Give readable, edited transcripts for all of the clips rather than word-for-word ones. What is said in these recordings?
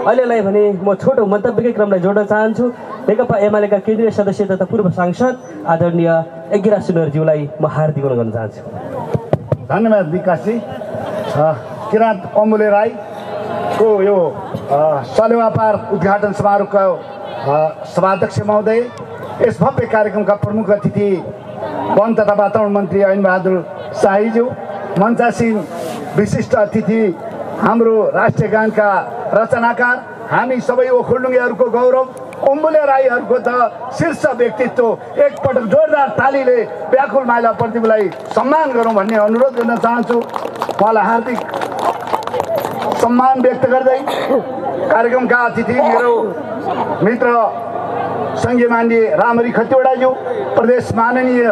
अहिलेलाई भने म छोटो मन्तव्यकै क्रमलाई जोड्न चाहन्छु। नेकपा एमालेका केन्द्रीय सदस्य तथा पूर्व सांसद आदरणीय यज्ञराज सुनवरज्यूलाई म हार्दिक अनुमोदन गर्न चाहन्छु। धन्यवाद विकासजी। किराँत अम्बुले राईको यो सलेवा पार्क उद्घाटन समारोहका सभाध्यक्ष महोदय, यस भव्य कार्यक्रमका प्रमुख अतिथि वन तथा वातावरण मन्त्री ऐन बहादुर शाहीज्यू, मञ्चासीन विशिष्ट अतिथि हाम्रो राष्ट्रिय गानका रचनाकार, हामी सबै ओखलढुङ्गेहरूको गौरव अम्बुले राईहरूको त शीर्ष व्यक्तित्व, एकपटक जोरदार तालीले व्याकुल माइला प्रतिभलाई सम्मान गरौँ भन्ने अनुरोध गर्न चाहन्छु। उहाँलाई हार्दिक सम्मान व्यक्त गर्दै कार्यक्रमका अतिथि मेरो मित्र सङ्घीय मान्य रामहरि खतिवडाज्यू, प्रदेश माननीय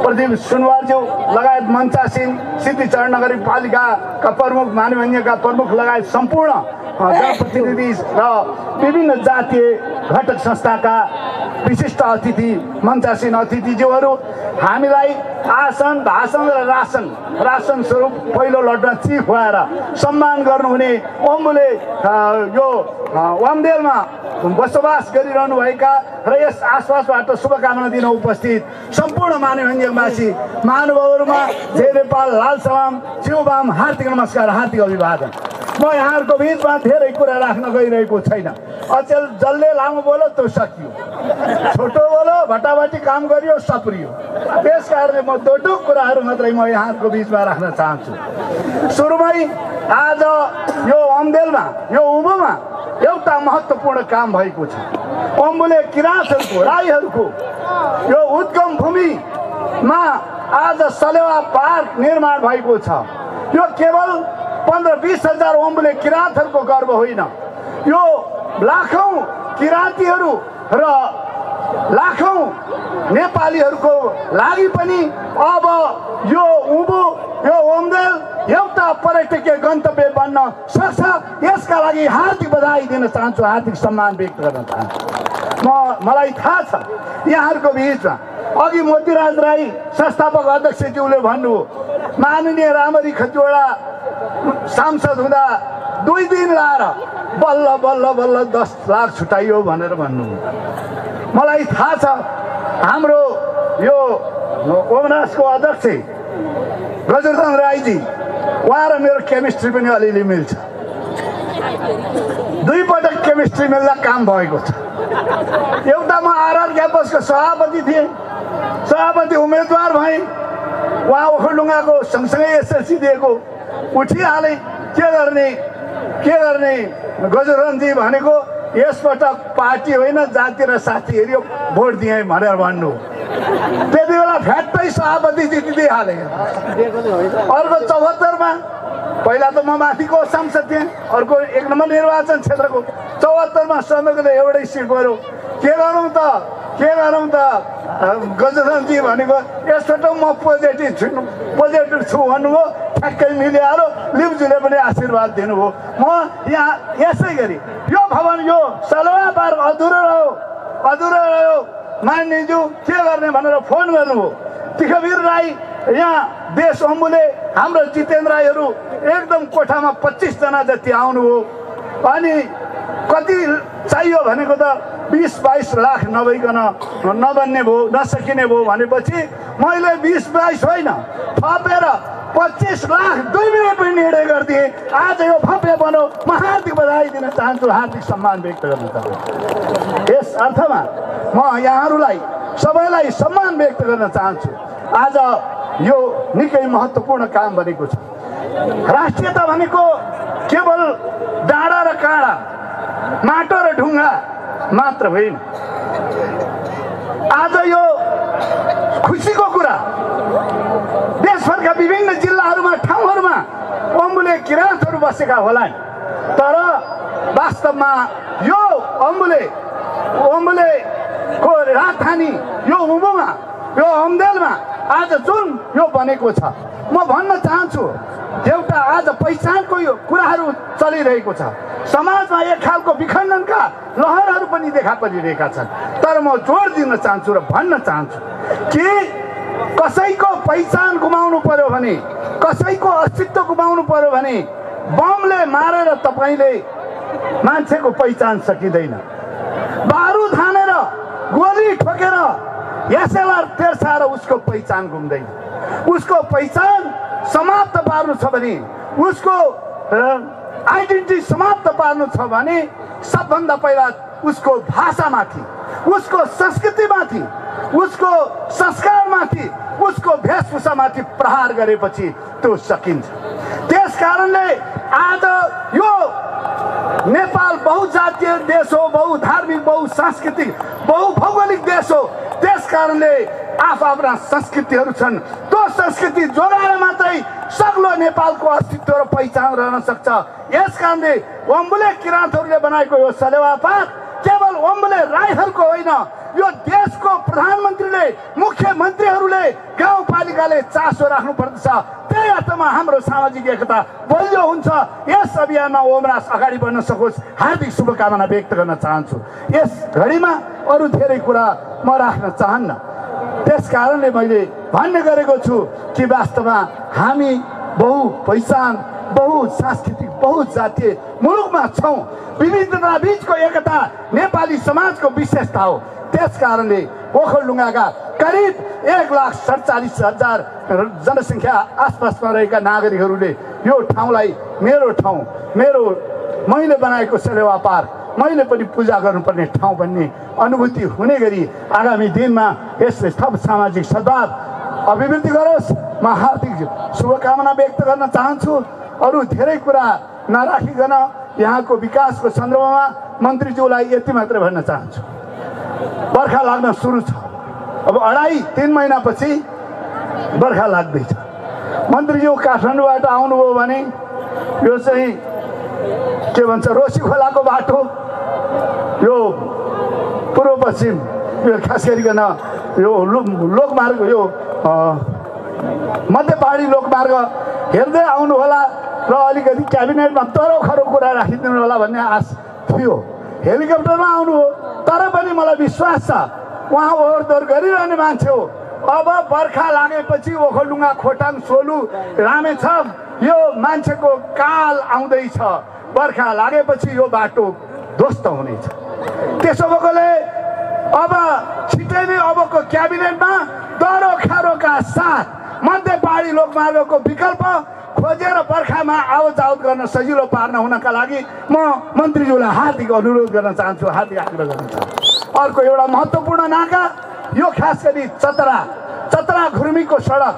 प्रदीप सुनवारज्यू लगायत मञ्चासीन सिद्धिचरण नगरपालिकाका प्रमुख, माननीयका प्रमुख लगायत सम्पूर्ण जनप्रतिनिधि र विभिन्न जातीय घटक संस्थाका विशिष्ट अतिथि, मञ्चासीन अतिथिज्यूहरू, हामीलाई आसन, भाषण र रासन स्वरूप पहिलो लटमा चिफ भएर सम्मान गर्नुहुने अम्बुले यो वामदेलमा बसोबास गरिरहनुभएका र यस आसपासबाट शुभकामना दिन उपस्थित सम्पूर्ण माननीयवासी महानुभावहरूमा जय नेपाल, लाल सलाम, शिवबाम, हार्दिक नमस्कार, हार्दिक अभिवादन। म यहाँहरूको बिचमा धेरै कुरा राख्न गइरहेको छैन। अचेल जसले लामो बोलो त्यो सकियो, छोटो बोलो भटाभटी काम गरियो सप्रियो। त्यस कारणले म दोटुक कुराहरू मात्रै म यहाँहरूको बिचमा राख्न चाहन्छु। सुरुमै आज यो अम्बेलमा, यो उभोमा एउटा महत्त्वपूर्ण काम भएको छ। अम्बुले किराँतहरूको, राईहरूको यो उद्गम भूमिमा आज सलेवा पार्क निर्माण भएको छ। यो केवल 15-20 हजार अम्बुले किराँतहरूको गर्व होइन, यो लाखौँ किराँतीहरू र लाखौँ नेपालीहरूको लागि पनि अब यो उभो, यो अम्बेल एउटा पर्यटकीय गन्तव्य बन्न सक्छ। यसका लागि हार्दिक बधाई दिन चाहन्छु, हार्दिक सम्मान व्यक्त गर्न चाहन्छु। मलाई थाहा छ यहाँहरूको बिचमा अघि मोतीराज राई संस्थापक अध्यक्षज्यूले भन्नुभयो, माननीय रामहरि खतिवडा सांसद हुँदा 2 दिन लाएर बल्ल बल्ल बल्ल 10 लाख छुटाइयो भनेर भन्नुभयो। मलाई थाहा छ हाम्रो यो ओमरासको अध्यक्ष गजरधन राईजी, उहाँ र मेरो केमिस्ट्री पनि अलिअलि मिल्छ। 2 पटक केमिस्ट्री मिल्दा काम भएको छ। एउटा म आरआर क्याम्पसको सभापति थिएँ, सभापति उम्मेदवार भएँ, उहाँ ओखलढुङ्गाको सँगसँगै एसएलसी दिएको उठिहालेँ। के गर्ने गजरधनजी भनेको यसपटक पार्टी होइन जाति र साथी हेऱ्यो भोट दिएँ भनेर भन्नु। त्यति बेला फ्याट्टै सभापति जितिदिइहालेँ। अर्को 74मा, पहिला त म माथिको सांसद थिएँ, अर्को 1 नम्बर निर्वाचन क्षेत्रको 74मा समेतले एउटै सिट पऱ्यो। के गरौँ त गजरधनजी भनेको यसपटक म पोजिटिभ छु भन्नुभयो, ठ्याक्कै मिलिहाल्यो। लिम्जुले पनि आशीर्वाद दिनुभयो। म यहाँ यसै गरी यो भवन, यो सलेवा पार्क अधुरो रह्यो। मान्यज्यू के गर्ने भनेर फोन गर्नुभयो। तिखवीर राई यहाँ देश अम्बुले हाम्रो जितेन्द्र राईहरू एकदम कोठामा 25 जना जति आउनुभयो। अनि कति चाहियो भनेको त 20-22 लाख नभइकन नबन्ने भयो, नसकिने भयो भनेपछि मैले 20-22 होइन थपेर 25 लाख 2 मिनटमै निर्णय गरिदिएँ। आज यो भव्य बनो, म हार्दिक बधाई दिन चाहन्छु, हार्दिक सम्मान व्यक्त गर्न चाहन्छु। यस अर्थमा म यहाँहरूलाई सबैलाई सम्मान व्यक्त गर्न चाहन्छु। आज यो निकै महत्त्वपूर्ण काम बनेको छ। राष्ट्रियता भनेको केवल डाँडा र काँडा, माटो र ढुङ्गा मात्र होइन। आज यो खुसीको कुरा देशभरका विभिन्न जिल्लाहरूमा, ठाउँहरूमा अम्बुले किराँतहरू बसेका होलान्, तर वास्तवमा यो अम्बुलेको राजधानी यो उभोमा, यो अम्बेलमा आज जुन यो बनेको छ, म भन्न चाहन्छु एउटा आज पहिचानको यो कुराहरू चलिरहेको छ। समाजमा एक खालको विखण्डनका लहरहरू पनि देखा परिरहेका छन्। तर म जोड दिन चाहन्छु र भन्न चाहन्छु कि कसैको पहिचान गुमाउनु पर्यो भने, कसैको अस्तित्व गुमाउनु पर्यो भने बमले मारेर तपाईँले मान्छेको पहिचान सकिँदैन। बारुद हानेर गोली ठोकेर एसएलआर तेर्साएर उसको पहिचान घुम्दैन। उसको पहिचान समाप्त पार्नु छ भने, उसको आइडेन्टिटी समाप्त पार्नु छ भने सबभन्दा पहिला उसको भाषामाथि, उसको संस्कृतिमाथि, उसको संस्कारमाथि, उसको वेशभूषामाथि प्रहार गरेपछि त्यो सकिन्छ। त्यस कारणले आज यो नेपाल बहुजातीय देश हो, बहुधार्मिक, बहुसांस्कृतिक, बहुभौगोलिक देश हो। त्यस कारणले आफ्ना संस्कृतिहरू छन्। त्यो संस्कृति जोगाएर मात्रै सग्लो नेपालको अस्तित्व र पहिचान रहन सक्छ। यस कारणले ओम्बुले किराँतहरूले बनाएको यो सलेवा पार्क केवल ओम्बुले राईहरूको होइन, यो देशको प्रधानमन्त्रीले, मुख्यमन्त्रीहरूले, गाउँपालिकाले चासो राख्नु पर्दछ। त्यही अर्थमा हाम्रो सामाजिक एकता बलियो हुन्छ। यस अभियानमा ओमराज अगाडि बढ्न सकोस्, हार्दिक शुभकामना व्यक्त गर्न चाहन्छु। यस घडीमा अरू धेरै कुरा म राख्न चाहन्न। त्यस कारणले मैले भन्ने गरेको छु कि वास्तवमा हामी बहु पहिचान, बहुसांस्कृतिक, बहुजातीय मुलुकमा छौँ। विविधता बीचको एकता नेपाली समाजको विशेषता हो। त्यस कारणले ओखलढुङ्गाका करिब 1,47,000 जनसङ्ख्या आसपासमा रहेका नागरिकहरूले यो ठाउँलाई मेरो ठाउँ, मैले बनाएको सलेवा पार्क, मैले पनि पूजा गर्नुपर्ने ठाउँ भन्ने अनुभूति हुने गरी आगामी दिनमा यसले थप सामाजिक सद्भाव अभिवृद्धि गरोस्। म हार्दिक शुभकामना व्यक्त गर्न चाहन्छु। अरू धेरै कुरा नराखिकन यहाँको विकासको सन्दर्भमा मन्त्रीज्यूलाई यति मात्र भन्न चाहन्छु। बर्खा लाग्न सुरु छ। अब 2.5-3 महिनापछि बर्खा लाग्दैछ। मन्त्रीज्यू काठमाडौँबाट आउनुभयो भने यो चाहिँ के भन्छ, रोसी खोलाको बाटो, यो पूर्व पश्चिम, यो खास गरिकन यो लोकमार्ग, यो मध्य पहाडी लोकमार्ग हेर्दै आउनु होला र अलिकति क्याबिनेटमा तरोखरो कुरा राखिदिनु होला भन्ने आश थियो। हेलिकप्टरमा आउनु हो, तर पनि मलाई विश्वास छ उहाँ ओहोरदोहोर गरिरहने मान्छे हो। अब बर्खा लागेपछि ओखलढुङ्गा, खोटाङ, सोलु, रामेछाप यो मान्छेको काल आउँदैछ। बर्खा लागेपछि यो बाटो ध्वस्त हुनेछ। त्यसो भएकोले अब छिटै नै अबको क्याबिनेटमा तरोखारोका साथ मध्य पहाडी लोकमार्गको विकल्प खोजेर बर्खामा आवत जावत गर्न सजिलो पार्न हुनका लागि म मन्त्रीज्यूलाई हार्दिक अनुरोध गर्न चाहन्छु, हार्दिक आग्रह गर्न चाहन्छु। अर्को एउटा महत्त्वपूर्ण नाका यो खास गरी चतरा घुर्मीको सडक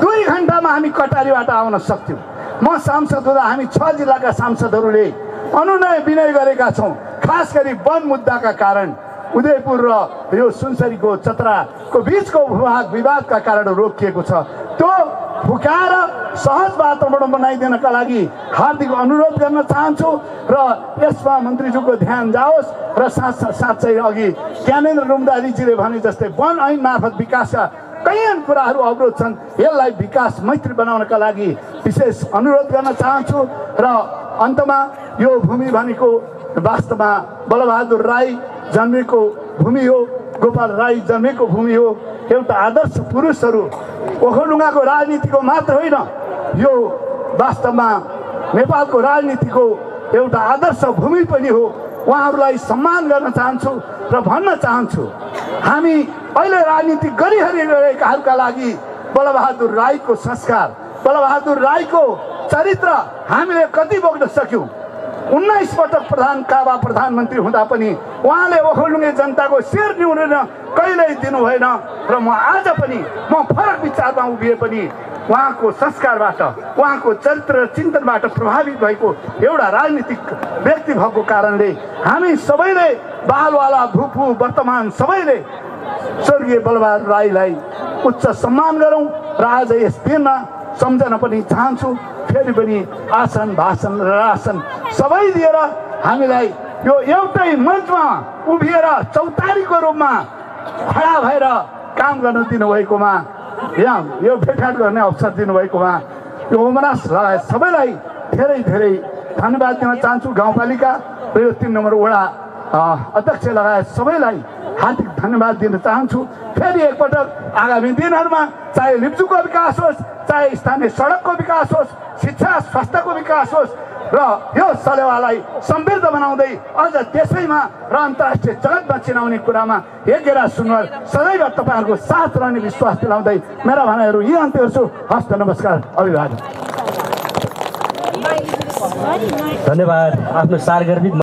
2 घण्टामा हामी कटारीबाट आउन सक्थ्यौँ। म सांसद हुँदा हामी 6 जिल्लाका सांसदहरूले अनुनय विनय गरेका छौँ। खास गरी वन मुद्दाका कारण उदयपुर र यो सुनसरीको चतराको बिचको भूभाग विवादका कारण रोकिएको छ। त्यो फुकाएर सहज वातावरण बनाइदिनका लागि हार्दिक अनुरोध गर्न चाहन्छु र यसमा मन्त्रीज्यूको ध्यान जाओस्। र साँच्चै अघि ज्ञानेन्द्र रुम्दारीजीले भने जस्तै वन ऐन मार्फत विकासका कैयन कुराहरू अवरोध छन्, यसलाई विकास मैत्री बनाउनका लागि विशेष अनुरोध गर्न चाहन्छु। र अन्तमा यो भूमि भनेको वास्तवमा बलबहादुर राई जन्मेको भूमि हो, गोपाल राई जन्मेको भूमि हो। एउटा आदर्श पुरुषहरू ओखलढुङ्गाको राजनीतिको मात्र होइन, यो वास्तवमा नेपालको राजनीतिको एउटा आदर्श भूमि पनि हो। उहाँहरूलाई सम्मान गर्न चाहन्छु र भन्न चाहन्छु हामी अहिले राजनीति गरिरहेकाहरूका लागि बलबहादुर राईको संस्कार, बलबहादुर राईको चरित्र हामीले कति बोक्न सक्यौँ। 19 पटक प्रधानमन्त्री हुँदा पनि उहाँले ओखलढुङ्गे जनताको शिर निहुन कहिल्यै दिनु भएन। र म आज पनि फरक विचारमा उभिए पनि उहाँको संस्कारबाट, उहाँको चरित्र र चिन्तनबाट प्रभावित भएको एउटा राजनीतिक व्यक्ति भएको कारणले हामी सबैले बालवाला भूपू वर्तमान सबैले स्वर्गीय बलबहादुर राईलाई उच्च सम्मान गरौँ। र आज यस दिनमा सम्झन पनि चाहन्छु। फेरि पनि आसन भाषण र रासन सबै दिएर हामीलाई यो एउटै मञ्चमा उभिएर चौतारीको रूपमा खडा भएर काम गर्न दिनुभएकोमा, यहाँ यो भेटघाट गर्ने अवसर दिनुभएकोमा यो ओमराज लगायत सबैलाई धेरै धेरै धन्यवाद दिन चाहन्छु। गाउँपालिका र यो 3 नम्बर वडा अध्यक्ष लगायत सबैलाई हार्दिक धन्यवाद दिन चाहन्छु। फेरि एकपटक आगामी दिनहरूमा चाहे लिप्चुको विकास होस्, चाहे स्थानीय सडकको विकास होस्, शिक्षा स्वास्थ्यको विकास होस्, र यो सलेवालाई समृद्ध बनाउँदै अझ त्यसैमा र अन्तर्राष्ट्रिय जगतमा चिनाउने कुरामा यज्ञराज सुनवार सदैव तपाईँहरूको साथ रहने विश्वास दिलाउँदै मेरा भनाइहरू यी अन्त्य गर्छु। हस्त नमस्कार, अभिवादन। धन्यवाद आफ्नो सारगर्भित